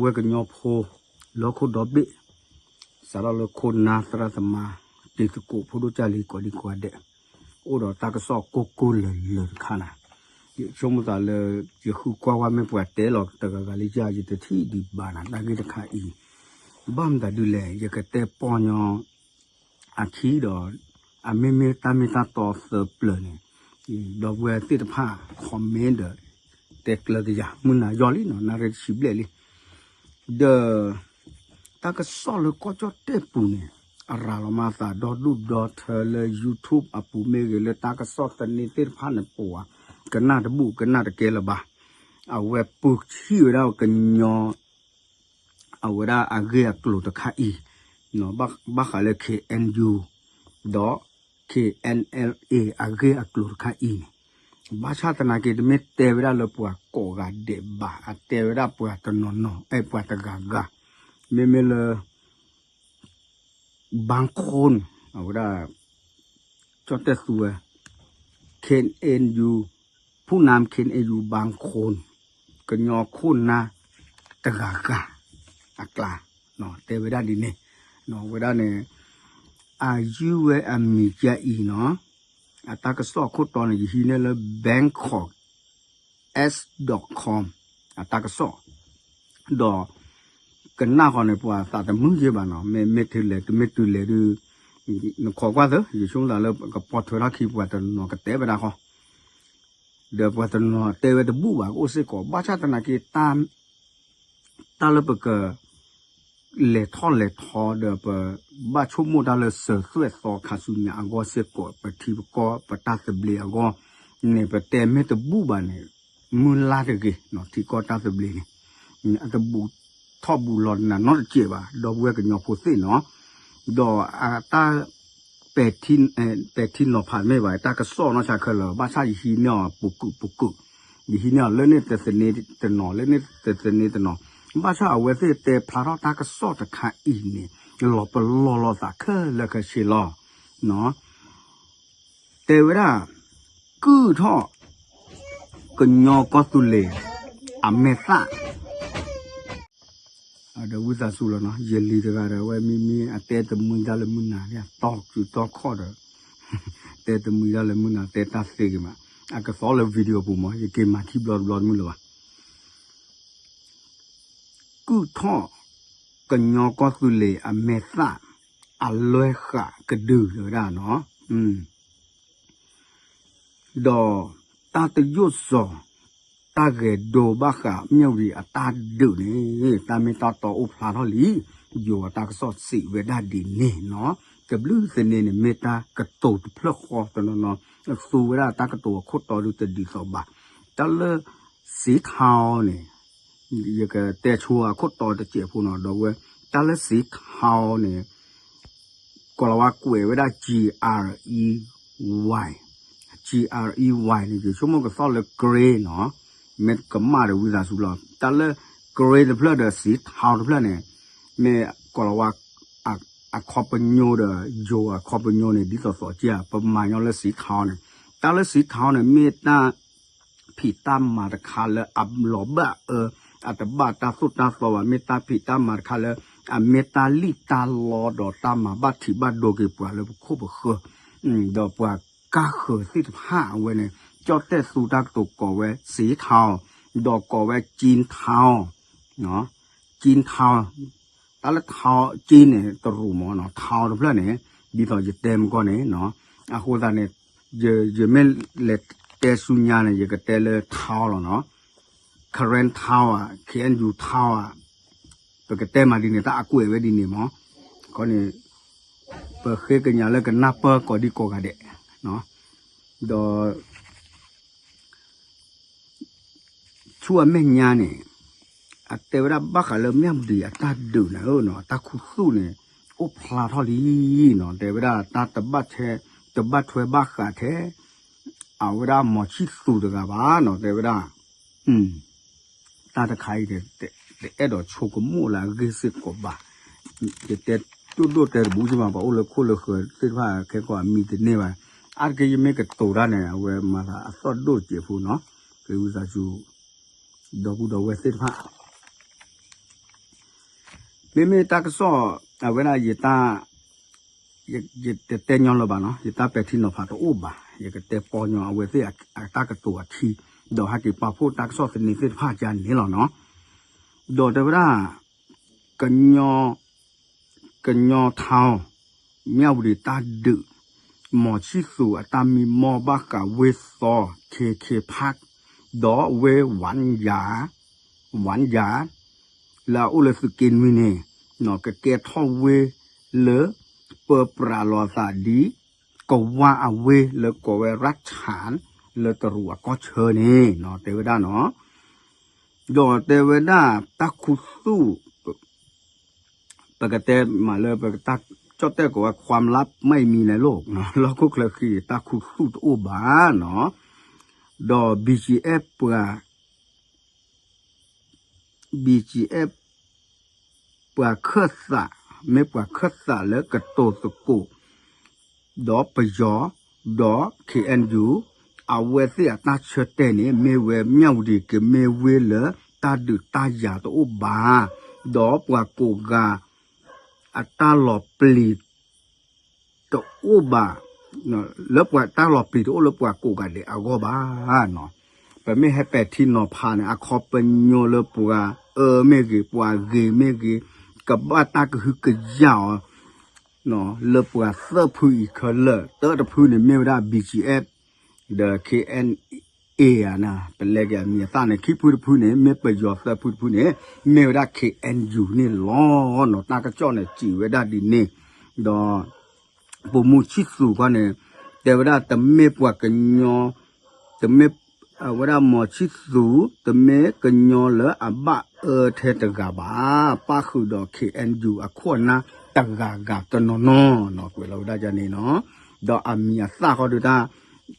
ဝဲကညီဖိ လၢခိၣ်ဒီဘ့ၣ် စးထီၣ်လၢခိၣ်နၢ်သရၣ်သမါ တံၤသကိး ဖိဒိၣ်ကၢ်လံၤ ကိးဒံကိးဂၤဒဲး အိၣ်ဒီးတၢ်ကစီၣ်ကိၢ်ကိၢ်လၢၤလၢၤတခါနၤ, ယဆိကမိၣ်သးလၢ ယဃုကွၢ်ဝဲမ့ၢ်ပှၤတဲလီၤတဂၤဂၤလံယၤ ယတထံၣ်ဒံးဘၣ်နၤ တၢ်ဂ့ၢ်တခါအံၤ, ဘၣ်မတၤဒုလဲၣ် ယကတဲပီညီ အခံဒီး အမ့မ့ၢ်တၢ်မ့ၢ်တၢ်တီသၢပျၢၤန့ၣ် ဒီပုၢ်ဝဲၢ်သ့ၣ်တဖၣ် comment ဒီး တဲကျၢၤကယၤ မုၢ်နၤယီၢ်လံနီၤ နၣ်ရံၣ်တဆံဘျဲၣ်လံ. ဒီး တၢ်ကစီၣ်လၢကီၢ်ကၠီၣ်တဲၣ်ပူၤန့ၣ် အရၤလီၤမၤသးဒီဒူၣ်ဒီထၢလၢ YouTube အပူၤမ့ၢ်ဂ့ၤ လၢတၢ်ကစီၣ်သန့သ့ၣ်တဖၣ်န့ၣ် ပှၤကနၣ်တဘူၣ်ကနၣ်တကဲလၢၤဘၣ်. အဝဲပူၤထံၣ်ဝဲဒၣ်ကညီ အဝဲဒၣ်အဂ့ၢ်အကျိၤတခါအံၤ ဘၣ်ဃးလၢ KNU ဒီး KNLA အဂ့ၢ်အကျိၤတခါအံၤန့ၣ် ဘၣ်ဆၣ်သနာ်က့ တမ့ၢ်တဲဝဲဒၣ်လၢပှၤကိးဂၤဒဲးဘၣ် အတဲဝဲဒၣ်ပှၤတနီၤနီၤ အဲ ပှၤတဂၤဂၤ မ့မ့ၢ်လၢ ဘၣ်ခိၣ် အဝဲဒၣ် ကၠီၣ်တဲၣ်သူဝဲ KNU ဖူၣ်နၢမ် KNU ဘၣ်ခိၣ် ကညီခိၣ်နၢ်တဂၤဂၤ အကျါ တဲဝဲဒၣ်ဒ်န့ၣ် ဝဲဒၣ်န့ၣ် အယုၢ်ဝဲအမံၤကၢအံၤနီၤ အတၢ်ကစီၣ်အခိၣ်တီန့ၣ် ယဟံးန့ၢ်လၢ Bangkok S dot com အတၢ်ကစီၣ် ဒီး ကနၣ်ဃီန့ၣ် ပှၤသးတမုာ်ယဲၢ်ဘၣ်နီၤ မ့ၢ်မ့ၢ်တုၤလဲၤ တမ့ၢ်တုၤလဲၤဒုး နခိးကွၢ်သၢ ယဆိကမိၣ်သးလၢကပီၤထွဲထီၣ်ခံ ပှၤတနီၤကတဲဝဲဒၣ်ဃီ ဒီးပှၤတနီၤတဲဝဲတဘူၣ်ဘၣ် ကအိၣ်စ့ၢ်ကီး ဘၣ်ဆၣ်သနာ်က့ တၢ်လၢပက လဲၤထီၣ်လဲၤထီဒီး ပဘၣ်ဆိကမိၣ်တၢ်လၢစၢၤသွဲၣ်သီခါဆူညါအဂီၢ်စ့ၢ်ကီး ပထံပကီၢ်ပတၢ်သဘျ့အဂီၢ်န့ၣ် ပတဲမ့ၢ်တဘူၣ်ဘၣ်န့ၣ် မုၢ်လၢ်တဂ့ၤနီၤ ထံကီၢ်တၢ်သဘျ့န့ၣ် အတဘူးထီၣ်ဘူးလီၤနၤနီတစဲးဘၣ် ဒီပုၢ်ဝဲၢ်ကညီဖိသ့ၣ်နီၤ ဒီးအတၢ် ပဲာ်ထံနီၤဖးမ့ၢ်ဘၣ် တၢ်ကစီၣ်နီၢ်ဆါခဲလၢာ် ဘၣ်ဆၣ်ယဟံးန့ၢ်အီၤပူၤကွံာ်ပူၤကွံာ် ယဟံးန့ၢ်အီၤလၢန့ၣ်တသန့တနီၤ လၢန့ၣ်တသန့တနီၤ ဘၣ်ဆၣ်အဝဲသ့ၣ်တဲဖျါထီၣ်တၢ်ကစီၣ်တခါအံၤန့ၣ် လီၤပလီၢ်လိာ်သးခဲလၢာ်ခဲဆ့လီၤ တဲဝဲဒၣ် ကုၢ်ထီၣ် ကညီကီၢ်သူလ့ၤ အမဲာ်သၣ် ဒီးဝံသးစူၤလီၤနီၤ ယလံၤတဂၤဒီး အဝဲမ့မ့ၢ်အတဲတမှံတၢ်လၢမုၢ်နၤန့ၣ် အတီၢ်စုတီၢ်ခီၣ်ဒီး တဲတမှံတၢ်လၢမုၢ်နၤ တဲတၢ်သ့ဂ့ၤမး အကသီလၢ video ပူၤမး ယက့ၤမၤထံဘျီတဘျီတမုၢ်လၢၤဘၣ် ကုၢ်ထီၣ် ကညီကီၢ်သူလ့ၤအမဲာ်သၣ် အလွဲဃာ်ကဒုဝဲဒၣ်နီၤ ဒီးတၢ်တယိၣ်စီၤ တၢ်ဂဲၤဒိဘၣ်ဃး မြဝတီ အတၢ်ဒုးန့ၣ် တၢ်မ့ၢ်တၢ်တီအိၣ်ဖျါထီၣ်လံ ယိၤအတၢ်ကစီၣ်စံးဝဲဒၣ်ဒ်န့ၣ်နီၤ တဘျုးသန့န့ၣ် မ့ၢ်တၢ်ကတိၤတဖျၢၣ်ဃီတနီၤနီၤ သူဝဲဒၣ်တၢ်ကတိၤအခိၣ်တီဒုတဒ်သိးဘၣ် တၢ်လၢ စံးထီန့ၣ် ယကတဲဆိအခိၣ်တီတစဲးဖိနီၤ ဒီးဝဲ တၢ်လၢစံးထီန့ၣ် ကိၤလၤဝါကွဲးဝဲဒၣ် G R E Y G R E Y န့ၣ် ယဆိကမိၣ်ကသီၣ်လၢ grey နီၤ မ့ၢ်ကမၣ်ဒီးဝံသးစူၤလီၤ တၢ်လၢ grey တဖျၢၣ်ဒီးစံးထီတဖျၢၣ်န့ၣ် မ့ၢ်ကိၤလၤဝါ အခီပညီဒီး ယိၤအခီပညီန့ၣ် ဒ်သိးသိးက့ ပမၤညီလၢစံးထီန့ၣ် တၢ်လၢစံးထီန့ၣ် မ့ၢ်တၢ် ဖံးတၢ်မၤတခါလၢအလီၤဘၣ်အၢ အတဘၣ်တၢ်သိၣ်တၢ်သီဘၣ် မ့ၢ်တၢ်ဖံးတၢ်မၤတခါလၢ အမ့ၢ်တၢ်လံၣ်တၢ်လီဒီးတၢ်မၤဘၣ်ထံးဘၣ်ဒိက့ၤပှၤလၢပခိၣ်ပဃၢၤ ဒီးပှၤကါဃၢၤသ့ၣ်တဖၣ်အဝဲန့ၣ် ကၠီၣ်တဲၣ်သူတၢ်ကတိၤကိးဝဲစံးထီ ဒီးကိးဝဲကၠံထီ ကၠံထီ တၢ်လၢထီကၠံန့ၣ် တရူးမးနီၤ ထီတဖျၢၣ်န့ၣ် ဒ်သိးယတဲမကီၢ်န့ၣ်နီၤ အဃိသတးန့ၣ် ယမ့ၢ်လဲၤတဲဆူညါန့ၣ် ယကတဲလၢထီလီၤနီၤ Karen ထီဧါ K N U ထီဧါ ပကတဲမးဒ်န့ၣ် တၢ်အကွဲးဝဲဒ်န့ၣ်မး ခီန့ၣ် ပဃ့ကညးလၢကနၢ်ပၢၢ်ကိးဒံကိးဂၤဒဲး ဒီး ဆူအမဲာ်ညါန့ၣ် အတဲဝဲဒၣ်ဘၣ်ဃးလၢ မြဝတီ အတၢ်ဒုးန့ၣ်ဧၢနီၤ အတၢ်ခူသူၣ်န့ၣ် အိၣ်ဖျါထီၣ်လံနီၤ တဲဝဲဒၣ်တၢ်တဘၣ်ထွဲ တဘၣ်ထွဲဘၣ်ဃးထဲ အဝဲဒၣ်မီၤဆံၣ်သူးတဂၤဘၣ်နီၤ တဲဝဲဒၣ် တၢ်တခါအံၤ တအဲၣ်ဒိးဆိကမိၣ်လၢအဂ့ၢ်စ့ၢ်ကီးဘၣ်. ယတဲဒိၣ်ဒိၣ်တဲတဘူၣ်က့မး ပှၤအိၣ်လၢခိၣ်လၢဃၢၤသ့ၣ်တဖၣ်ခဲကီးအမံတန့ၢ်ဘၣ်. အါတက့ၢ်ယမ့ၢ်ကတိၤတၢ်န့ၣ် အဝဲမၤသးအသီၣ်ဒိၣ်တစဲးဖိနီၤ. ကဝံသးစူၤ ဒီပုၢ်ဒီဝဲၢ်သ့ၣ်တဖၣ် မ့မ့ၢ်တၢ်ကစီၣ် အဝဲဒၣ်ယတၢ် ယတတဲညီလၢၤဘၣ်နီၤ, ယတၢ်ပဲာ်ထံနီၤဖးတအိၣ်ဘၣ်, ယကတဲပီညီအဝဲသ့ၣ်အတၢ်ကတိၤအခံ, ဒီးဟဲက့ၤပာ်ဖှိၣ်တၢ်ကစီၣ်သန့သ့ၣ်တဖၣ်ကန့ၣ်လီၤနီၤ. ဒီးတဲဝဲဒၣ် ကညီ ကညီထီ မၠၣ်ဝတံၤတၢ်ဒုး မီၤဆံၣ်သူးအတၢ်မံမီၢ်ဘၣ်ဃးဝ့ၢ်သီ ခ့ခ့ဖး ဒီးဝ့ၢ်ဝၣ်ယၤ ဝၣ်ယၤ လၢအအိၣ်လၢသုးက့နွံန့ၣ် ကကဲထီၣ်ဝ့ၢ်လၢ ပၢပြးလီၤသးဒ် ကဝၢ်အဝ့ၢ်လၢကိးဝဲရၣ်ဆၣ် လၢတရူးအကီၢ်ဆၢန့ၣ် တဲဝဲဒၣ်နီၤ. ဒီးတဲဝဲဒၣ်တၢ်ခူသူၣ် ပကတဲမးလၢပကတၢ်ကၠီၣ်တဲၣ်ကိးဝဲ ความลับไม่มีในโลก လီၢ်ခိၣ်ချၢဃံ တၢ်ခူသူၣ်တအိၣ်ဘၣ်နီၤ. ဒီး BGF ပှၤ BGF ပှၤခၢၣ်သး မ့ၢ်ပှၤခၢၣ်သးလၢကတိၤသကိး ဒီးပယီၤ ဒီး KNU အဝဲသ့ၣ်အတၢ်ဆၢတဲာ်န့ၣ် မ့ၢ်ဝဲမၠၣ်ဝတံၤကမ့ၢ်ဝ့ၢ်လၢတၢ်ဒုးတၢ်ယၤတအိၣ်ဘၣ်, ဒီးပှၤကိးဂၤ အတၢ်လီၤပျံၤ တအိၣ်ဘၣ်, လၢပှၤတၢ်လီၤပျံၤတအိၣ်လၢပှၤကိးဂၤဒဲးအဂီၢ်ဘၣ်နီၤ. ပမ့ၢ်ဟဲပဲာ်ထံနီၤဖးန့ၣ် အခီပညီလၢပှၤအၢမ့ၢ်ဂ့ၤ ပှၤဂ့ၤမ့ၢ်ဂ့ၤ ကဘၣ်တၢ်ကဟုကယာ်အီၤ လၢပှၤသၢဖုအံၤခဲလၢာ် တၢတဖုန့ၣ်မ့ၢ်ဝဲဒၣ် BGF ဒီး KNA ဧါ, ပလဲက့ၤအမံၤအသၣ်န့ၣ် ခံဖုတဖုန့ၣ် မ့ၢ်ပယီၤ သၢဖုတဖုန့ၣ် မ့ၢ်ဝဲဒၣ် KNU န့ၣ်လီၤနီၤ. တၢ်ကစီၣ်န့ၣ်စံးဝဲဒၣ်ဒ်န့ၣ်, ဒီး ပိာ်မုၣ်ဆံၣ်သူးခီန့ၣ် တဲဝဲဒၣ်တမ့ၢ်ပှၤကညီ, တမ့ၢ် အဝဲဒၣ်မီၤဆံၣ်သူး တမ့ၢ်ကညီလၢအဘၣ်အၢထဲတဂၤဘၣ်, ပၣ်ဃုာ်ဒီး KNU အခိၣ်အနၢ်တဂၤဂၤတနီၤနီၤနီၤ ကွဲးလီၤဝဲဒၣ်ဒ်န့ၣ်နီၤ. ဒီးအမံၤအသၣ်ဃီဒုးတၢ်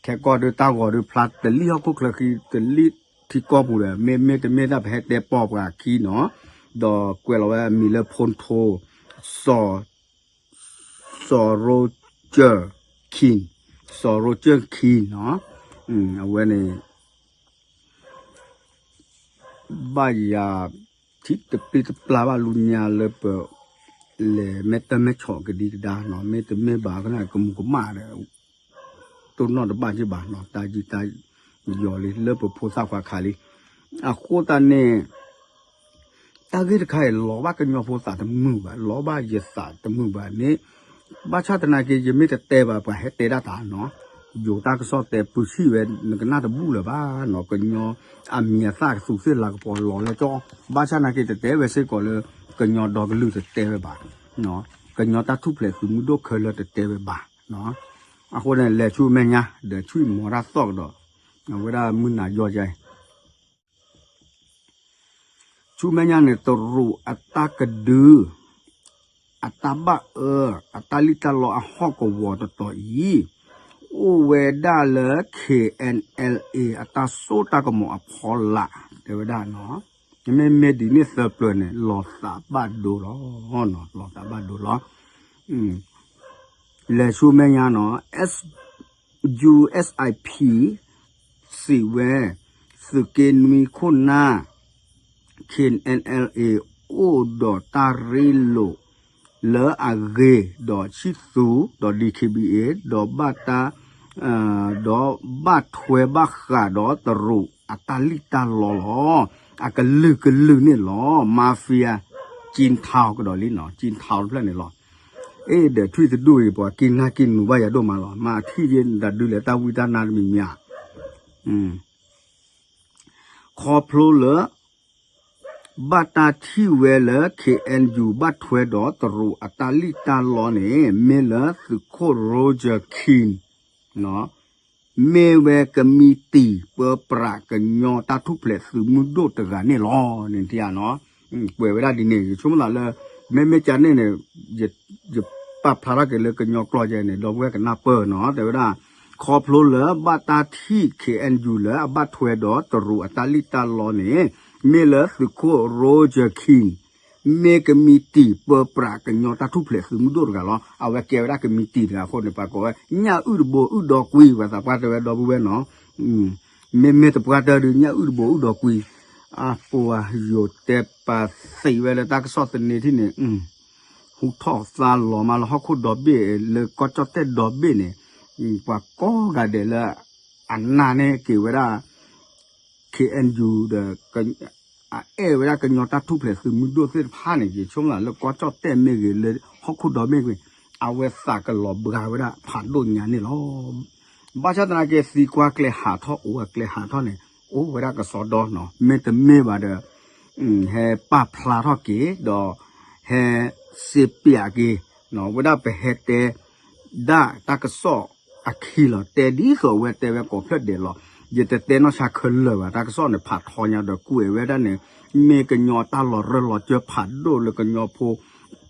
ခဲကီၢ်ဒုးတၢ်ဂီၤဒုးဖျါတလံၣ်ဟီၣ်ခိၣ်ချၢဃံ တလံၣ်ထံကီၢ်ပူၤဒီး မ့မ့ၢ်တမ့ၢ်ဒၣ်ပဟဲတဲပီပှၤအခံနီၤ, ဒီးကွဲးလီၤဝဲအမံၤလၢ ဖူၣ်ထိ စီၤ စီၤ Roger King, စီၤ Roger King နီၤ, အဝဲန့ၣ် ဘၣ်ယၤ ထံတပျံၤတပျါဘၣ်လူညါလၢပ လဲၤမဲာ်တၢ်မဲာ်ဆီးကဒံကဒါနီၤ, မ့တမ့ၢ်ဘၣ်ကနၣ်ကမူၤကမၣ်ဒီး တိၢ်နီၣ်တဘၣ်က့ၤဘၣ်နီၤ, တၢ်ယံာ်တၢ်ယီၤလံလၢပဖိသၣ်ခွါခါလံ. အဃိသတးန့ၣ် တၢ်ဂ့ၢ်တခါအံၤ လီၤဘၣ်ကညီဖိသးတမုာ်ဘၣ်, လီၤဘၣ်ယသးတမုာ်ဘၣ်န့ၣ်, ဘၣ်ဆၣ်သနာ်က့ ယမ့ၢ်တတဲဘၣ် ပှၤဟဲတဲဒၣ်တၢ်နီၤ, ယိၤတၢ်ကစီၣ်တဲပူၤဆံၣ်ဝဲ နကနၣ်တဘူၣ်လၢၤဘၣ်နီၤ, ကညီအမံၤအသၣ်ကသူးသ့ၣ်လၤကပီၤလီၤလၢကီၢ်, ဘၣ်ဆၣ်သနာ်က့ တတဲဝဲစ့ၢ်ကီးလၢ ကညီဒီကလုာ်တတဲဝဲဘၣ်, ကညီတၢ်ထူၣ်ဖျဲးသုးမုၢ်ဒိၣ်ခဲလၢာ်တတဲဝဲဘၣ်. အဃိန့ၣ် လဲၤဆူမဲာ်ညါ ဒီးဆူမဲာ်ညါတၢ်သီၣ်ကဒီး အဝဲဒၣ်မုၢ်နၤယီၤကဲ ဆူမဲာ်ညါန့ၣ် တရူးအတၢ်ကဒု အတၢ်ဘၣ်အၢ အတၢ်လံၣ်တၢ်လီအဟီၣ်ကဝီၤတတီၤအံၤ အိၣ်ဝဲဒၣ်လၢ KNLA အတၢ်စိတၢ်ကမီၤအဖီလာ် တဲဝဲဒၣ်နီၤ, မ့မ့ၢ်ဒ်န့ၣ်သၢပျၢၤန့ၣ် လီၤသးဘၣ်ဒိလီၤ, လီၤသးဘၣ်ဒိလီၤ. လဲၤဆူမဲာ်ညါနီၤ USIP စံးဝဲ သုးက့နွံခိၣ်နၢ် KNLA အိၣ်ဒီးတၢ်ရ့လိာ်လၢအဂ့ၤ ဒီးဆံၣ်သူး ဒီး DKBA ဒီးဘၣ်တၢ် ဒီးဘၣ်ထွဲဘၣ်ဃးဒီးတရူးအတၢ်လံၣ်တၢ်လီလီၤ. အကလုာ်ကလုာ်န့ၣ်လီၤ mafia ကၠံထီကဒီးလံနီၤ ကၠံထီတဖျၢၣ်န့ၣ်လီၤ. အ့ၣ် ဒီးထွံၣ်တဒူၣ်အံၤ ပှၤက့ၤနၢ်က့ၤနူၤဘၣ်ယၤဒိၣ်မးလီၤ မၤထံၣ်ယဲဒၣ်ဒုးလဲၤတၢ်ဝံတၢ်နါတမံၤမံၤဧါ. ခီဖျိလၢ ဘၣ်တၢ်ထံၣ်ဝဲလၢ KNU ဘၣ်ထွဲဒီးတရူးအတၢ်လံၣ်တၢ်လီန့ၣ် မ့ၢ်လၢသုးခိၣ် Roger King မ့ၢ်ဝဲကမံးတံာ်ပၢပြးကညီတၢ်ထူၣ်ဖျဲးသုးမုၢ်ဒိၣ်တဂၤန့ၣ်လီၤန့ၣ်ဧါနီၤ. ကွဲးဝဲဒၣ်ဒ်န့ၣ် ယဆိကမိၣ်သးလၢ မ့မ့ၢ်ကန့ၣ်န့ၣ် ယပာ်ဖျါထီၣ်က့ၤလၢကညီကျိာ်ယဲန့ၣ် ဒီပုၢ်ဝဲၢ်ကနၢ်ပၢၢ်နီၤ တဲဝဲဒၣ် ခီဖျိလၢဘၣ်တၢ်ထံၣ် KNU လၢအဘၣ်ထွဲဒီးတရူးအတၢ်လံၣ်တၢ်လီန့ၣ် မ့ၢ်လၢသုးခိၣ် Roger King မ့ၢ်ကမံးတံာ်ပၢပြးကညီတၢ်ထူၣ်ဖျဲးသုးမုၢ်ဒိၣ်တဂၤလီၤ. အဝဲကဲဝဲဒၣ်ကမံးတံာ်တဂၤအဃိန့ၣ် ပှၤကိးဝဲ ညၣ်အုၣ်တဘိအုၣ်ဒီကွံ ပှၤသးပှၢ်တဲဝဲဒီပုၢ်ဝဲၢ်နီၤ မ့မ့ၢ်တပှၢ်တၢၢ်ဒုး ညၣ်အုၣ်တဘိအုၣ်ဒီကွံ အပူၤ ယိၤတဲပာ်သံးဝဲလၢတၢ်ကစီၣ်သန့ထံၣ်န့ၣ်, ဟူထီၣ်သါလီၤမးလၢဟီၣ်ခိၣ်ဒီဘ့ၣ် လၢကီၢ်ကၠီၣ်တဲၣ်ဒီဘ့ၣ်န့ၣ်, ပှၤကိးဂၤဒဲးလၢ အနၢ်န့ၢ်က့ၤဝဲဒၣ် ခ့ၣ်အဲၣ်ယူၣ် ဒီး အအဲၣ်ဝဲဒၣ်ကညီတၢ်ထူၣ်ဖျဲးသုးမုၢ်ဒိၣ်သ့ၣ်တဖၣ်န့ၣ် ယဆိကမိၣ်လၢကီၢ်ကၠီၣ်တဲၣ်မ့ၢ်ဂ့ၤ လၢဟီၣ်ခိၣ်ဒီဘ့ၣ်ဂ့ၤ, အဝဲသးကလီၤဘှါဝဲဒၣ်ဖးဒိၣ်ညါန့ၣ်လီၤ. ဘၣ်ဆၣ်သနာ်က့ သံကွၢ်ကျဲဟးထီၣ် အိၣ်ဝဲကျဲဟးထီၣ်န့ၣ် အိၣ်ဝဲဒၣ်ကစီဒီနီၤ, မ့တမ့ၢ်ဘၣ်ဒီး ဟဲပာ်ဖျါထီၣ်က့ၤ ဒီး ဟဲစံးပျးက့ၤ ဝဲဒၣ်ပဟဲတဲဒၣ်တၢ်ကစီၣ်အခံလီၤ, တဲဒ်သိးအဝဲတဲဝဲကိးဖျၢၣ်ဒဲးလီၤ. ယတတဲနီၢ်ဆါခဲလၢာ်ဘၣ်, တၢ်ကစီၣ်န့ၣ်ဖးထီညါဒီးကွဲးဝဲဒၣ်န့ၣ် မ့ၢ်ကညီတၢ်လီၤရၢၢ်လီၤစၢၤဖးဒိၣ်လၢကညီဖိ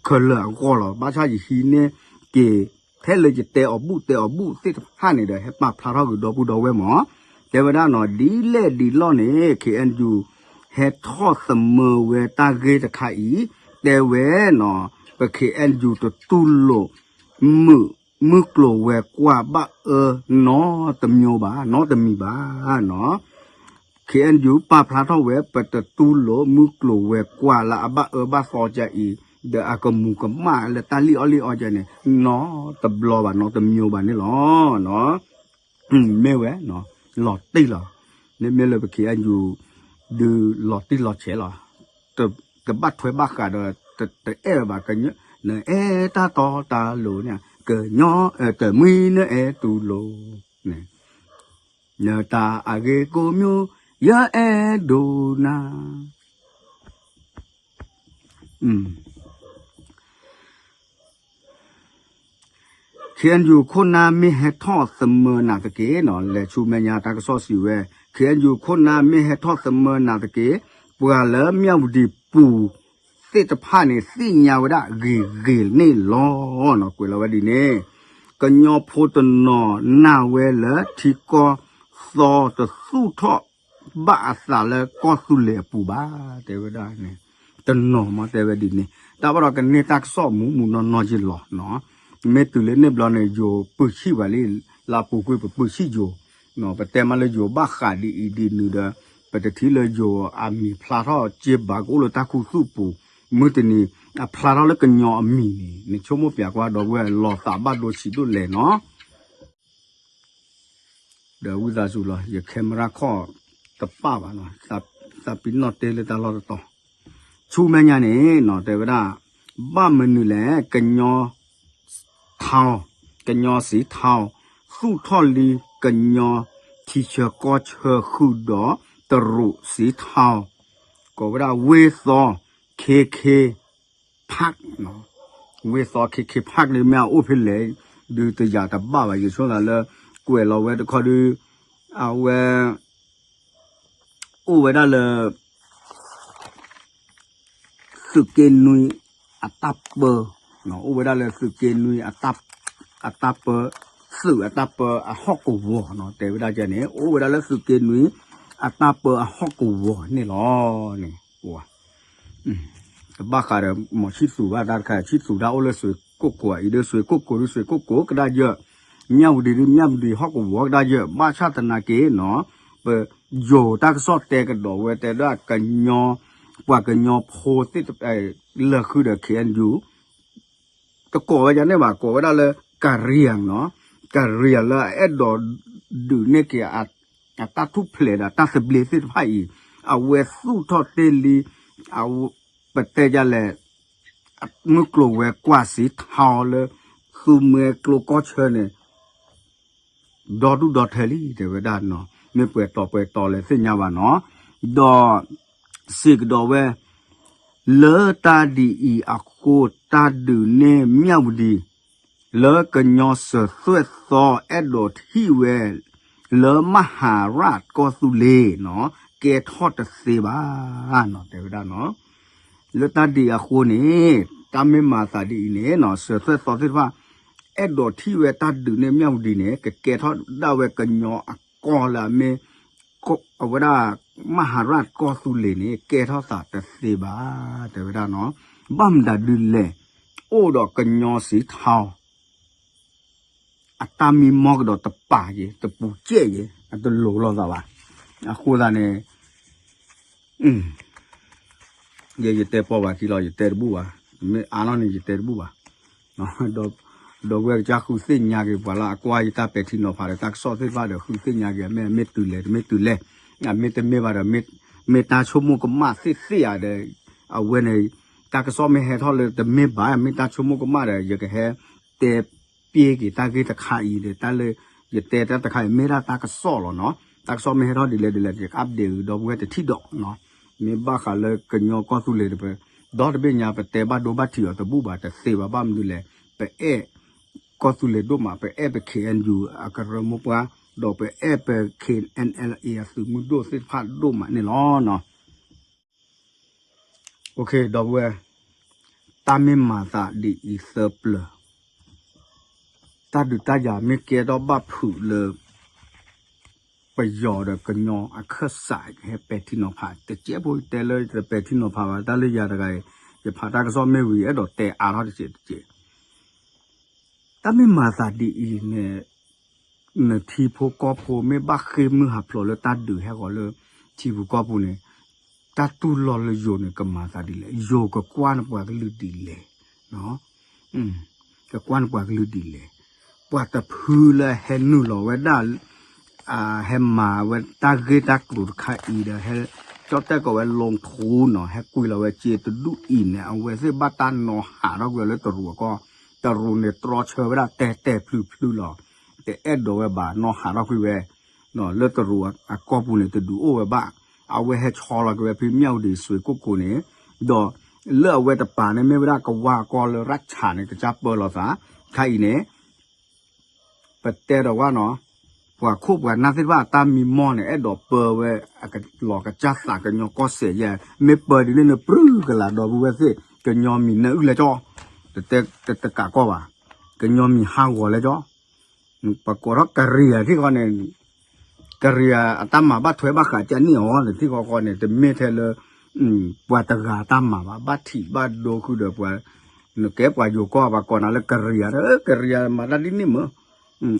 ခဲလၢာ်အဂီၢ်လီၤ. ဘၣ်ဆၣ်ယဟံးန့ၢ်က့ၤ ထဲလၢယတဲအီၤဘူၣ်တဲအီၤဘူၣ်သ့ၣ်တဖၣ်န့ၣ်ဒီး ဟဲပာ်ဖျါထီၣ်ဂ့ၤဒီပုၢ်ဒီဝဲၢ်မး, တဲဝဲဒၣ်နီၤ ဒ်လဲၣ်ဒ်လဲၣ်န့ၣ် ခ့ၣ်အဲၣ်ယူၣ် ဟဲထီၣ်သမၢဝဲတၢ်ဂ့ၢ်တခါအံၤ, တဲဝဲနီၤ ပခ့ၣ်အဲၣ်ယူၣ်တတူၢ်လိာ် မုၢ် မုၢ်ကျိၤဝဲၤကွာ်ဘၣ်အၢနီတမံၤဘၣ်, နီတမံၤဘၣ်နီၤ. ခ့ၣ်အဲၣ်ယူၣ် ပာ်ဖျါထီၣ်ဝဲ ပတတူၢ်လိာ်မုၢ်ကျိၤဝဲၤကွာ်လၢအဘၣ်အၢဘၣ်သီကအံၤ ဒီးအကမူၤကမၣ်လၢတၢ်လံၣ်အီၣ်လံၣ်အီကဲန့ၣ် နီတဘျီဘၣ် နီတမံၤဘၣ်န့ၣ်လီၤ. မ့ၢ်ဝဲ လီၤတံၢ်လီၤ. မ့မ့ၢ်လၢပခ့ၣ်အဲၣ်ယူၣ် ဒုးလီၤတံၢ်လီၤဆဲးလီၤ. တဘၣ်ထွဲဘၣ်ဃးဒီး တအဲၣ်ဝဲဘၣ်, နအဲၣ်တၢ်တီတၢ်လိၤန့ၣ် ကညီ တမှံနအဲၣ်တူၢ်လိာ် နတၢ်အဂ့ၢ်ကိးမံၤ ယအဲၣ်ဒိးနၤ ခ့ၣ်အဲၣ်ယူၣ်ခိၣ်နၢ်မ့ၢ်ဟဲထီၣ်သမၢနၤတက့ၢ်နီၤ, လဲၤဆူမဲာ်ညါတၢ်ကစီၣ်စံးဝဲ, ခ့ၣ်အဲၣ်ယူၣ်ခိၣ်နၢ် မ့ၢ်ဟဲထီၣ်သမၢနၤတက့ၢ်, ပှၤလၢမၠၣ်ဝတံၤပူၤသ့ၣ်တဖၣ်န့ၣ် သ့ၣ်ညါဝဲဒၣ်ဂ့ၤဂ့ၤန့ၣ်လီၤ. ကွဲးလီၤဝဲဒ်န့ၣ်, ကညီဖိတနီၤနာ်ဝဲလၢထံကီၢ်သီတသူၣ်ထီၣ် ဘၣ်အသးလၢကီၢ်သူလ့ၤအပူၤဘၣ်, တဲဝဲဒၣ်န့ၣ်, တနီၤမ့ၢ်တဲဝဲဒ်န့ၣ်, တၢ်ဘၣ်ဒီးကန့ၢ်တၢ်ကစီၣ်မူးမူးနီၢ်နီၢ်ယ့ၢ်လီၤ. မ့ၢ်တုၤလၢန့ၣ်ဘျီန့ၣ် ယိၤပုၢ်ဆံၣ်ဝဲလံ, လၢအပူၤကွံာ်ပပုၢ်ဆံၣ်ယိၤ, ပတဲမးလၢယိၤဘၣ်ဃးဒ်အံၤဒ်နုၤဒီး ပတထံၣ်လၢယိၤအမံၤဖျါထီၣ်က့ဘၣ် ကအိၣ်လၢတၢ်ခူသူၣ်ပူၤ, မုၢ်တနံၤ အဖျါထီၣ်လၢကညီအမံၤန့ၣ် နဆိကမိၣ်ပျးကွၢ်ဒီပုၢ်ဝဲၢ် လီၤသးဘၣ်ဒိဆံးဒိၣ်လဲၣ်နီၤ. ဒီးဝံသးစူၤလီၤ ယ camera ခီၣ်တပၣ်ဘၣ်နီၤ, သးပ့ၤနီၣ်တ့ၢ်လၢတၢ်လီၢ်တတီၤ, ဆူမဲာ်ညါန့ၣ်နီၤ တဲဝဲဒၣ်, ဘၣ်မနုၤလဲၣ် ကညီ ထီ, ကညီစံးထီ, သူၣ်ထီၣ်လံကညီထံဆၢကီၢ်ဆၢဃုာ်ဒီး တရူးစံးထီ, ကိးဝဲဒၣ်ဝ့ၢ်သီ ခ့ခ့ park နီၤ, ဝ့ၢ်သီ ခ့ခ့ park န့ၣ် မ့ၢ်အအိၣ်ဖဲလဲၣ် ဒုးတယာ်တဘၣ်ဘၣ် ယဆိကမိၣ်လၢ ကွဲးလီၤဝဲတခီဒုး အဝဲ အိၣ်ဝဲဒၣ်လၢ သုးက့နွံ အတၢ်ပၢ, အိၣ်ဝဲဒၣ်လၢသုးက့နွံ အတၢ်ပၢ, သုးအတၢ်ပၢအဟီၣ်ကဝီၤနီၤ တဲဝဲဒၣ်ကဲန့ၣ် အိၣ်ဝဲဒၣ်လၢသုးက့နွံ အတၢ်ပၢအဟီၣ်ကဝီၤန့ၣ်လီၤန့ၣ်, တဘၣ်ဃးဒီး မ့ၢ်ဆံၣ်သူးဘၣ်တၢ်တခါ ဆံၣ်သူးတၢ်အိၣ်လၢစွ့ၣ်ကိၣ်ကိးအံၤဒီး စွ့ၣ်ကိၣ်ကိးဒုး စွ့ၣ်ကိၣ်ကိးကဒါယၢၢ်, မၠၣ်ဝတံၤဒုး မၠၣ်ဝတံၤဟီၣ်ကဝီၤကဒါယၢၢ် ဘၣ်ဆၣ်သနာ်က့နီၤ ပယိၤတၢ်ကစီၣ်တဲကဒီးဝဲတဲဒၣ်ကညီ, ပှၤကညီဖိသ့ၣ်တဖၣ် လၢာ်ဃုာ်ဒီး ခ့ၣ်အဲၣ်ယူၣ် တကိးဝဲဒၣ်န့ၣ်ဘၣ် ကိးဝဲဒၣ်လၢ ကရံယၤနီၤ, ကရံယၤလၢအအဲၣ်ဒိးဒုးန့ၢ်က့ၤ အတၢ်ထူၣ်ဖျဲးဒီးတၢ်သဘျ့သ့ၣ်တဖၣ်အံၤ အဝဲသူၣ်ထီၣ်တ့ၢ်လံ, ပတဲဒ်လဲၣ်, မုၢ်ကျိၤဝဲၤကွာ်စံးထီလၢ သူမွဲကျိကီၢ်ဆၢန့ၣ် ဒီဒူၣ်ဒီထၢလံ တဲဝဲဒၣ်နီၤ, မ့ၢ်ပှဲၤတီၤပှဲၤတီၤလဲၣ်သ့ၣ်ညါဘၣ်နီၤ, ဒီး စံးကဒီးဝဲ လၢတၢ်ဒ်အံၤအဃိ တၢ်ဒုးန့ၢ်မၠၣ်ဝတံၤ လၢကညီစၢၤသွဲၣ်သီအဲၣ်ဒိးထံၣ်ဝဲ လၢမဟၤရၣ်ကီၢ်သူလ့ၤနီၤ ကဲထီၣ်တသ့ဘၣ်နီၤ တဲဝဲဒၣ်နီၤ. လၢတၢ်ဒ်အံၤအဃိန့ၣ် တၢ်မ့ၢ်မၤသးဒ်အံၤန့ၣ်နီၤ စၢၤသွဲၣ်သီသ့ၣ်တဖၣ် အဲၣ်ဒိးထံၣ်ဝဲတၢ်ဒုးန့ၢ်မၠၣ်ဝတံၤန့ၣ် ကကဲထီၣ်ဒၣ်ဝဲကညီအကီၢ်လၢအမ့ၢ် အဝဲဒၣ် မဟၤရၣ်ကီၢ်သူလ့ၤန့ၣ် ကဲထီၣ်သးတသ့ဘၣ် တဲဝဲဒၣ်နီၤ. ဘၣ်မတၤဒုးလဲၣ် အိၣ်ဒီးကညီစံးထီ အတၢ်မံမီၢ်ကဒီးတပာ်က့ၤ တပူၤကဲၣ်က့ၤ အတလိၤလိာ်သးဘၣ်. အဃိသတးန့ၣ် ယ ယတဲပီၢ်ဘၣ်ခံလီၤ ယတဲတဘူၣ်ဘၣ်, မ့ၢ်အါနီၢ်န့ၣ် ယတဲတဘူၣ်ဘၣ်. ဒီပုၢ်ဝဲၢ်ကစၢ်ဃုသ့ၣ်ညါက့ၤပှၤလၢအကွၢ်ယတၢ်ပဲာ်ထံနီၤဖးဒီးတၢ်ကစီၣ်သ့ၣ်တဖၣ်ဒီး ဃုသ့ၣ်ညါက့ၤ မ့ၢ်မ့ၢ်တုၤလဲၣ် တမ့ၢ်တုၤလဲၣ်, အမ့ၢ်တမ့ၢ်ဘၣ်ဒီး မ့ၢ်တၢ်ဆိကမိၣ်ကမၣ်သ့ၣ်သ့ၣ်ဧါဒီး အဝဲန့ၣ် တၢ်ကစီၣ်မ့ၢ်ဟဲထီၣ်လၢတမ့ၢ်ဘၣ် မ့ၢ်တၢ်ဆိကမိၣ်ကမၣ်ဒီး ယကဟဲတဲပျ့က့ၤတၢ်ဂ့ၢ်တခါအံၤဒီး တၢ်လၢယတဲတၢ်တခါအံၤ မ့ၢ်ဒၣ်တၢ်ကစီၣ်လီၤနီၤ. တၢ်ကစီၣ်မ့ၢ်ဟဲထီၣ်ဒ်လဲၣ်ဒ်လဲၣ် ယက update ဒီပုၢ်ဝဲၢ်တထံၣ်ဒီးနီၤ. မ့ၢ်ဘၣ်ဃးလၢကညီကီၢ်သူလ့ၤတပ ဒီတဘ့ၣ်ညါ ပတဲဘၣ်ဒိဘၣ်ထံးအီၤတဘူၣ်ဘၣ် တသ့ဘၣ် ဘၣ်မနုၤလဲၣ်, ပအဲၣ်ကီၢ်သူလ့ၤဒိၣ်မး ပအဲၣ်ပ K N U အကရၢမိၢ်ပှၢ် ဒီးပအဲၣ်ပ K N L A အသုးမုၢ်ဒိၣ်သ့ၣ်တဖၣ်ဒိၣ်မးန့ၣ်လီၤနီၤ. ဒီပုၢ်ဝဲၢ်, တၢ်မ့ၢ်မၤသးဒ်အံၤသၢပျၢၤ, တၢ်ဒုးတၢ်ယၤမ့ၢ်ကဲထီၣ်ဘၣ်ဖုးလၢ ပယီၤဒီးကညီအခၢၣ်စးဟဲပဲာ်ထံနီၤဖး တကဲးဖိတဲလၢယတပဲာ်ထံနီၤဖးဘၣ် တၢ်လၢယၤတဂၤအံၤ ယဖးတၢ်ကစီၣ်မ့ၢ်ဝံၤ အဲၣ်ဒိးတဲအါထီၣ်တကဲးတကဲး တၢ်မ့ၢ်မၤသးဒ်အံၤန့ၣ် နထံဖိကီၢ်ဖိမ့ၢ်ဘၣ်ဃ့ၢ်မုၢ်ဟးဖျိးလၢတၢ်ဒုးဟဲဃီၤလၢထံပူၤကီၢ်ပူၤန့ၣ်, တၢ်တူၢ်လိာ်လၢယိၤန့ၣ် ကမၤသးဒ်လဲၣ်, ယိၤကကွၢ်နပှၤကလုာ်ဒ်လဲၣ်, ကကွၢ်နပှၤကလုာ်ဒ်လဲၣ်, ပှၤတဖုလၢဟဲနုာ်လီၤဝဲဒၣ် ဟဲမၤဝဲတၢ်ဂ့ၢ်တၢ်ကျိၤတခါအံၤဒီး ဟဲကၠီၣ်တဲၣ်ကီးဝဲ လီထူနီၤ ဟဲကွံာ်လီၤဝဲစ့တဒူၣ်အံၤန့ၣ် အဝဲသ့ၣ်ဘၣ်တၢ်နီၤဟးထီၣ်ကွံာ်လၢတရူးအကီၢ်, တရူးန့ၣ်တြီဆၢဝဲဒၣ်တဲာ်တဲာ်ဖျုးဖျုးလီၤ, တအဲၣ်ဒိးဝဲဘၣ် နီၤဟးထီၣ်ကွံာ်ဝဲ လၢတရူးအကီၢ်ပူၤန့ၣ် တဒုးအိၣ်ဝဲဘၣ်, အဝဲဟဲဆီလီၤက့ၤဝဲဖဲ မြဝတီ ဆွေကုက္ကိုန့ၣ်, ဒီးလၢအဝဲတပၤန့ၣ် မ့ၢ်ဝဲဒၣ်ကဝါအကီၢ်လၢရၢ်ဆၣ်န့ၣ် ကစၢ်ပၢလီၤသး, ခါအံၤန့ၣ် ပတဲဒီးဝဲနီၤ, ပှၤခိၣ်ပှၤနၢ်သ့ၣ်တဖၣ်အတၢ်မံမီၢ်န့ၣ် အဲၣ်ဒိးပၢဝဲ လီၤကစၢ်သးကညီကီၢ်စဲၣ်ယဲၢ်, မ့ၢ်ပၢဒ်န့ၣ်န့ၣ် ပြုၢ်ကလာ်ဒီပုၢ်ဝဲၢ်သ့ၣ် ကညီမံၤနၢအုၣ်လဲကၠီ, တတကးကီၢ်ဘၣ်, ကညီမံၤဟးဂီၤလဲကၠီ, ပကိးထီၣ်ကရံယၤထံၣ်ဃီန့ၣ် ကရံယၤအတၢ်မၤဘၣ်ထွဲဘၣ်ဃးကန့ၢ်အီၤန့ၣ် ထံၣ်ဃီဃီန့ၣ် တမ့ၢ်ထဲလၢ ပှၤတဂၤအတၢ်မၤဘၣ် ဘၣ်ထံးဘၣ်ဒိဃုာ်ဒီးပှၤ, နကဲပှၤယိၤကီၢ် ပှၤကိးနၤလၢကရံယၤ, ကရံယၤမၤတၢ်ဒ်န့ၣ်မ့ၢ်,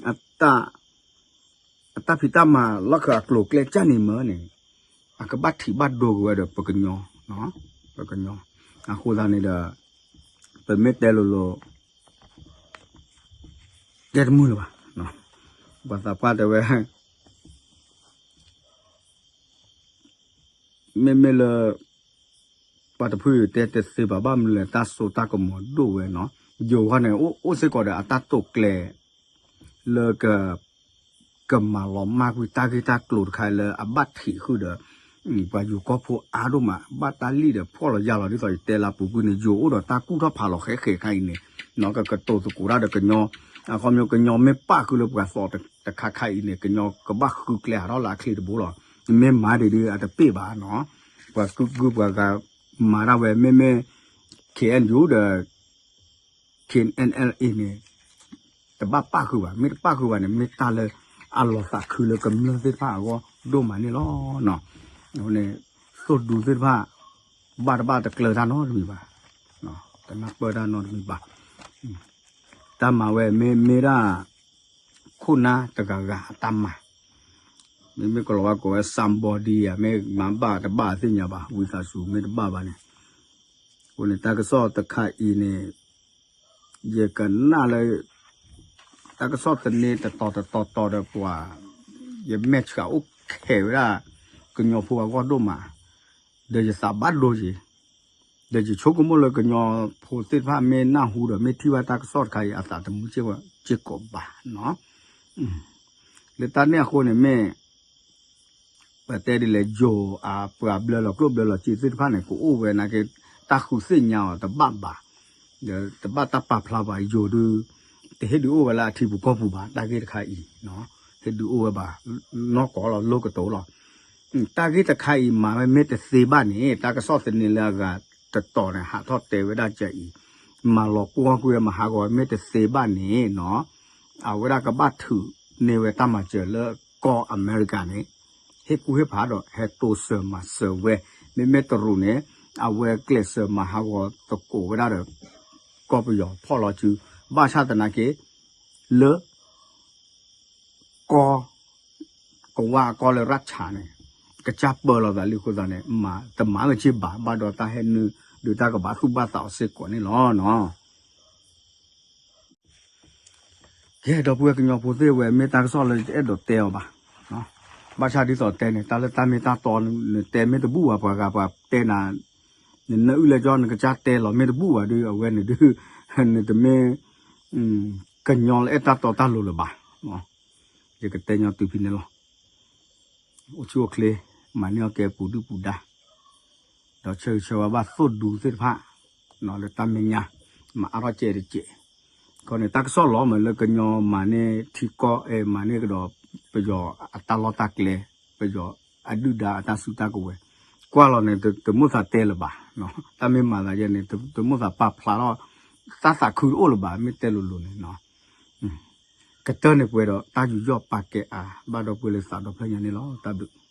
အတၢ်ဖံးတၢ်မၤလီၢ်ခၢၣ်အကျိၤအကျဲကန့ၣ်မ့ၢ်န့ၣ်, အကဘၣ်ထံးဘၣ်ဒိက့ၤဝဲဒီးပကညီ, ပကညီ, အဃိသတးန့ၣ်ဒီး ပမ့ၢ်တဲလိၤလိၤ တဲတမုာ်လၢၤဘၣ်, ပှၤသးပှၢ်တဲဝဲ မ့မ့ၢ်လၢ ပှၤတဖုတဲတသ့ဘၣ် ဘၣ်မနုၤလဲၣ် တၢ်စိတၢ်ကမီၤဒိၣ်ဝဲနီၤ, ယိၤဃီန့ၣ် အိၣ်စ့ၢ်ကီးဒီးအတၢ်တိာ်ကျဲၤ လၢ ကမၤလီၤမၢ်ကွံာ်တၢ်ဂ့ၢ်တၢ်ကျိၤတခါလၢအဘၣ်ထံးဃုာ်ဒီး ပှၤယိၤကီၢ်ဖိအါဒိၣ်မး ဘၣ်တၢ်လံၣ်ဒီးဖှီၣ်လီၤယာ်လီၤ ဒ်သိးယတဲလၢပူၤကွံာ်န့ၣ် ယိၤအိၣ်ဒီးတၢ်ကူၣ်ထီၣ်ဖးလီၤဃဲဃဲခါအံၤန့ၣ် ကကတိၤသကိးတၢ်ဒီးကညီ, အခီပညီကညီမ့ၢ်ပာ်ဃုာ်လၢပှၤသီတခါခါအံၤန့ၣ် ကညီကဘၣ်ဃုကျဲဟးထီၣ်လၢအချ့တဘိလီၤ. မ့ၢ်မၤဒ်ဒ်အတပ့ၢ်ဘၣ်နီၤ, ပှၤကုၢ်ကုၢ်ပှၤဂၤမၤဒၣ်ဝဲ မ့မ့ၢ် K N U ဒီး K N L A န့ၣ် တဘၣ်ပာ်ဃုာ်ဘၣ်, မ့ၢ်တပာ်ဃုာ်ဘၣ်န့ၣ် မ့ၢ်တၢ်လၢအလီၤသးခုလၢကမျၢၢ်သ့ၣ်တဖၣ်အဂီၢ်ဒိၣ်မးန့ၣ်လီၤ. အဃိန့ၣ် သိၣ်ဒူသ့ၣ်တဖၣ် ဘၣ်တဘၣ်တကျၢၤတၢ်နီတမံၤဘၣ်, တနၢ်ပၢၢ်တၢ်နီတမံၤဘၣ်. တၢ်မၤဝဲမ့ၢ်မ့ၢ်ဒၣ် ခိၣ်နၢ်တဂၤဂၤအတၢ်မၤ, မ့မ့ၢ်ကလီၤဝါကိးဝဲ somebody ဧါ မ့ၢ်မၤဘၣ်တဘၣ်သ့ၣ်ညါဘၣ်, ဝံသးစူၤမ့ၢ်တဘၣ်ဘၣ်န့ၣ်, အဃိန့ၣ် တၢ်ကစီၣ်တခါအံၤန့ၣ် ယကနၣ်လၢ တၢ်ကစီၣ်သန့တတီၤတတီၤတီၤဒီးပှၤ, ယမဲာ်ဆှးအိၣ်ခဲးဝဲဒၣ် ကညီဖိအဂီၢ်ဒိၣ်မး, ဒီးယသးဘၣ်ဒိယံၤ, ဒီးယဆိကမိၣ်လၢကညီဖိသ့ၣ်တဖၣ်မ့ၢ်နၢ်ဟူဒီးမ့ၢ်ထံၣ်ဘၣ်တၢ်ကစီၣ်တခါအံၤ အသးတမုာ်စ့ၢ်ကီးဘၣ်နီၤ. လၢတၢ်န့ၣ်အဃိန့ၣ်မ့ၢ် ပတဲဒ်လဲၣ် ယိၤအပှၤဘျၢလီၤကျိၣ်ဘျၢလီၤစ့သ့ၣ်တဖၣ်န့ၣ် ကအိၣ်ဝဲနာ်က့ တၢ်ဃုသ့ၣ်ညါအီၤတဘၣ်ဘၣ်, ဒီးတဘၣ်တၢ်ပာ်ဖျါဘၣ် ယိၤဒုး တဟ့ၣ်ဒုးအိၣ်ဝဲလၢအထံပူၤကီၢ်ပူၤဘၣ် တၢ်ဂ့ၢ်တခါအံၤ, ဟ့ၣ်ဒုးအိၣ်ဝဲဘၣ် နီၢ်ကီၢ်လီၤ လိကတိၤလီၤ. တၢ်ဂ့ၢ်တခါအံၤမၤဝဲမ့ၢ်တသ့ဘၣ်န့ၣ် တၢ်ကစီၣ်သန့လၢအဂၤတတီၤန့ၣ် ဟးထီၣ်တဲဝဲဒၣ်ကအံၤ, မၤလီၤပှီၢ်ကွံာ်ဝဲမၤဟးဂီၤဝဲမ့ၢ်တသ့ဘၣ်န့ၣ်နီၤ, အဝဲဒၣ်ကဘၣ်ထုးန့ၢ်ဝဲတၢ်မၤစၢၤလၢကီၢ်အမဲရကၤန့ၣ် ဟ့ၣ်ကူၣ်ဟ့ၣ်ဖးဒီးဟဲတိစၢၤမၤစၢၤဝဲ, မ့မ့ၢ်တရူးန့ၣ် အဝဲကျဲးစၢးမၤဟးဂီၤသကိးဝဲဒၣ်ဒီး ကီၢ်ပယီၤဖီၣ်လီၤစု, ဘၣ်ဆၣ်သနာ်က့ လၢ ကီၢ် ကဝါအကီၢ်လၢရၢ်ဆၣ်န့ၣ် ကစၢ်ပၢလီၤသးလံအဃိသတးန့ၣ် မၤတမၤလၢၤဘၣ် ဘၣ်ဒီးတၢ်ဟဲနုာ် ဒီးတၢ်ကဘၣ်သူၣ်ဘၣ်သးအီၤစ့ၢ်ကီးန့ၣ်လီၤနီၤ. ကဲ ဒီပုၢ်ဝဲၢ်ကညီဖိသ့ၣ်ဝဲ မ့ၢ်တၢ်ကစီၣ်လၢယတအဲၣ်ဒိးတဲအီၤဘၣ်. ဘၣ်ဆၣ်ဒ်သိးတဲန့ၣ် တၢ်လၢတၢ်မ့ၢ်တၢ်တီ နတဲမ့ၢ်တဘူၣ်ဘၣ် ပှၤဂၤပှၤတဲနၤ နနၢအုၣ်လၢကၠီ နကစၢ်တဲလီၤမ့ၢ်တဘူၣ်ဘၣ်ဒီး အဝဲန့ၣ်ဒုး နတမ့ၢ် ကညီလၢအဲၣ်တၢ်တီတၢ်လိၤလၢၤဘၣ်. ယကတဲညီတုၤဖဲန့ၣ်လီၤ. အိၣ်ဆူၣ်အိၣ်ချ့ မၤန့ၢ်အီၣ်ကဲပူၤဒုၣ်ပူၤဒါ ဒီးဆၢဂ့ၤဆၢဝါဘၣ်သိၣ်ဒူသ့ၣ်တဖၣ် လၢတၢ်မဲာ်ညါ မၤအါထီၣ်ကဲတကဲး. ခီန့ၣ် တၢ်ကစီၣ်လီၤမးလၢကညီမၤန့ၢ်ထံကီၢ် အဲ မၤန့ၢ်ကဒီး ပယီၤအတၢ်လီၢ်တၢ်ကျဲ ပယီၤအဒုၣ်ဒါအတၢ်စုတၢ်ကဝဲၤ ကွၢ်လီၤန့ၣ် တမိၣ်သးတဲလၢၤဘၣ်. တၢ်မ့ၢ်မၤသးယဲန့ၣ် တမိၣ်သးပာ်ဖျါထီၣ် တၢ်သးခုတအိၣ်လၢၤဘၣ် မ့ၢ်တဲလိၤလိၤန့ၣ် ကတၢၢ်န့ၣ်ပှဲၤဒီး တၢ်ယူးယီၣ်ပာ်ကဲအါ ဘၣ်ဒီပုၢ်ဝဲၢ်လၢသးဒီဖျၢၣ်ညါန့ၣ်လီၤ. တၢ်ဘျုး